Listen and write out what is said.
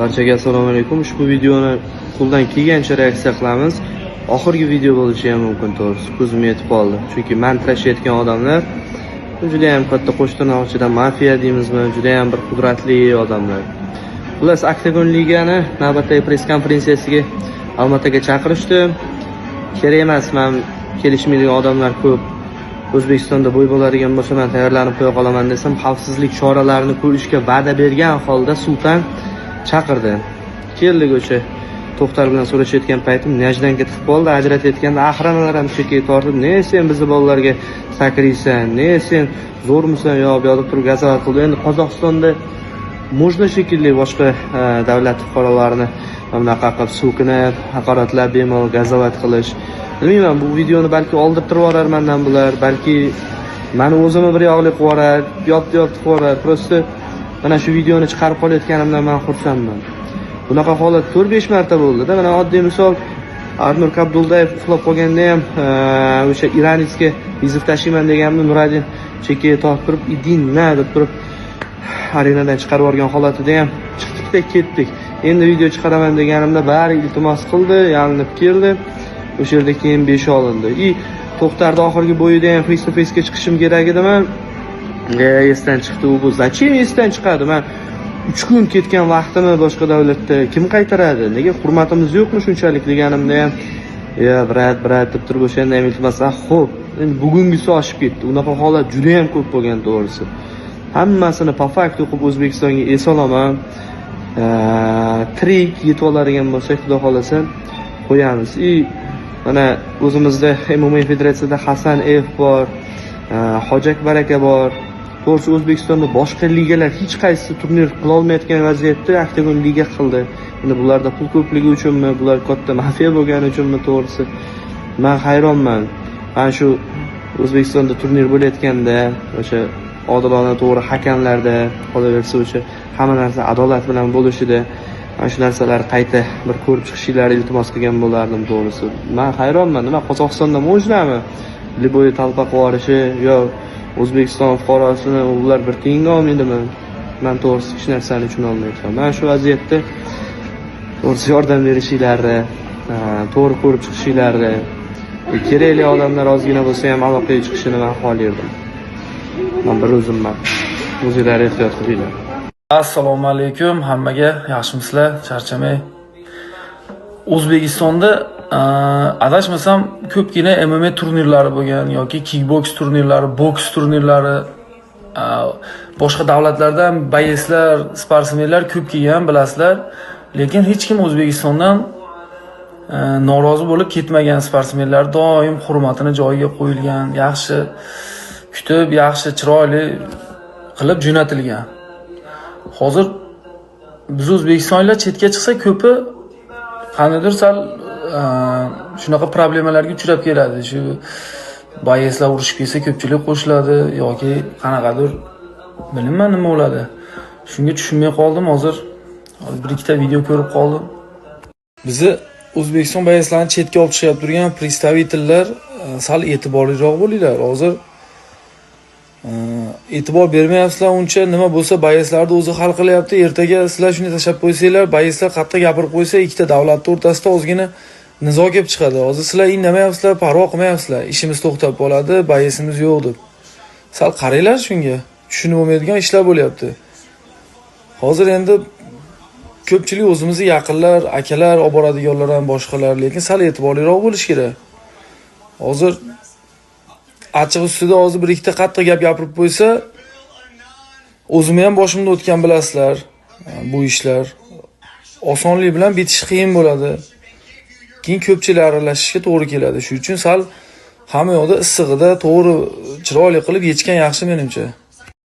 Barchaga assalomu alaykum. Ushbu videoni qo'ldan kelgancha reaksiya qilamiz. Oxirgi video bo'lishi ham mumkin, to'g'risi. Ko'zim yetib qoldi. Chunki man tirashayotgan odamlar juda ham katta, qo'shtirnoq ichida mafiya deymizmi, juda ham bir qudratli odamlar. Xullas, Oktagon Ligani navbatdagi press konferensiyasiga Almataga chaqirishdi. Kerak emas, man kelishmaydigan odamlar ko'p. O'zbekistonda бой bo'ladigan bo'lsa, man tayyorlanib qo'ya qolaman desam, xavfsizlik choralarini ko'rishga va'da bergan holda Sultan chaqirdi. Keldik. O'sha To'xtar bilan so'rashayotgan paytim неожиданно tiqib qoldi. Ajratayotganda охрана lar ham chekkaga tortib, "Ne sen bizni bolalarga sakraysan, ne sen zo'rmisan?" yo bu yoqda turib gazovat qildi. Endi Qozog'istonda можно shekilli boshqa davlat fuqarolarini bunaqa qilib so'kinib, haqoratlab, bemalol gazovat qilish. Bilmayman, bu videoni balki oldirtirib yuborar mandan bular, balki mani o'zimni bir yoqli qilib yuborar, yopdi yopdi qilib yuborar. Просто mana shu videoni chiqarib qolayotganimdan man xursandman. Bunaqa holat 4-5 marta bo'ldi-da. Mana oddiy misol, Arnur Kabduldayev uxlab qolganda ham o'sha иранец ga вызов tashlayman deganimda Nuradin chekkaga tortib turib, "Иди на" deb turib arenadan chiqarib yuborgan holatida ham chiqdikda ketdik. Endi video chiqaraman deganimda bari iltimos qildi, yalinib keldi. O'sha yerda keyin 5 olindi. И To'xtarni oxirgi бой ida ham face to face ga chiqishim kerak edi man. Esdan chiqdi u bu. Зачем esdan chiqadi? Man 3 kun ketgan vaqtimni boshqa davlatda kim qaytaradi? Nega hurmatimiz yo'qmi shunchalik deganimda ham, "Ya, брат, брат" deb turib o'shanda ham iltimos. Ah, xo'p, endi bugungisi oshib ketdi. Unaqa holat juda ham ko'p bo'lgan, to'g'risi. Hammasini по факту qilib O'zbekistonga eson omon tirik yetib oladigan bo'lsak, Xudo xohlasa, qo'yamiz. И mana o'zimizda MMA federatsiyada Hasan F bor, Hoji Akbar aka bor. To'g'risi, O'zbekistonda boshqa ligalar hech qaysisi turnir qilolmayotgan vaziyatda Oktagon Liga qildi. Endi bularda pul ko'pligi uchunmi, bular katta mafiya bo'lgani uchunmi, to'g'risi, man hayronman. Mana shu O'zbekistonda turnir bo'layotganda o'sha odilona, to'g'ri hakamlarda, qolaversa, o'sha hamma narsa adolat bilan bo'lishida mana shu narsalar qayta bir ko'rib chiqishingizni iltimos qilgan bo'lardim, to'g'risi. Man hayronman, nima, Qozog'istonda можно mi любой толпа qilib yuborishi yo O'zbekiston fuqarosini ular bir tiyinga olmaydimi? Man to'g'risi hech narsani tushunolmayapman. Mana shu vaziyatda to'g'risi yordam berishinglarni, to'g'ri ko'rib chiqishinglarni, kerakli odamlar ozgina bo'lsa ham aloqaga chiqishini man xohlardim. Man bir o'zimman. O'zinglar ehtiyot qilinglar. Assalomu alaykum hammaga, yaxshimisizlar? Charchamay. O'zbekistonda adashmasam ko'pgina MMA turnirlari bo'lgan yoki kickboks turnirlari, boks turnirlari, boshqa davlatlardan боец lar, sportsmenlar ko'p kelgan, bilasizlar. Lekin hech kim O'zbekistondan norozi bo'lib ketmagan. Sportsmenlar doim hurmatini joyiga qo'yilgan, yaxshi kutib, yaxshi, chiroyli qilib jo'natilgan. Hozir biz o'zbekistonliklar chetga chiqsa, ko'pi qandaydir sal shunaqa problemalarga uchrab keladi. Shu боец lar urushib kelsa, ko'pchilik qo'shiladi yoki qanaqadir, bilmayman, nima bo'ladi. Shunga tushunmay qoldim hozir. Hozir bir ikkita video ko'rib qoldim. Bizni O'zbekiston боец larini chetga olib chiqyapti turgan представитель lar, sal e'tiborliroq bo'linglar. Hozir e'tibor bermayapsizlar uncha. Nima bo'lsa, боец larni o'zi hal qilyapti. Ertaga sizlar shunday tashlab qo'ysanglar, боец lar qattiq gapirib qo'ysa, ikkita davlatni o'rtasida ozgina nizo kelib chiqadi. Hozir sizlar indamayapsizlar, parvo qilmayapsizlar, ishimiz to'xtab qoladi, боец imiz yo'q deb. Sal qaranglar shunga. Tushunib bo'lmaydigan ishlar bo'lyapti hozir. Endi ko'pchilik o'zimizni yaqinlar, akalar, olib boradiganlar ham, boshqalar, lekin sal e'tiborliroq bo'lish kerak. Hozir achchiq ustida hozir bir ikkita qattiq gap gapirib qo'ysa, o'zimni ham boshimda o'tgan, bilasizlar, bu ishlar osonlik bilan bitishi qiyin bo'ladi. Keyin ko'pchilik aralashishga to'g'ri keladi. Shuning uchun sal hamma yoqda issig'ida to'g'ri, chiroyli qilib yechgan yaxshi, menimcha.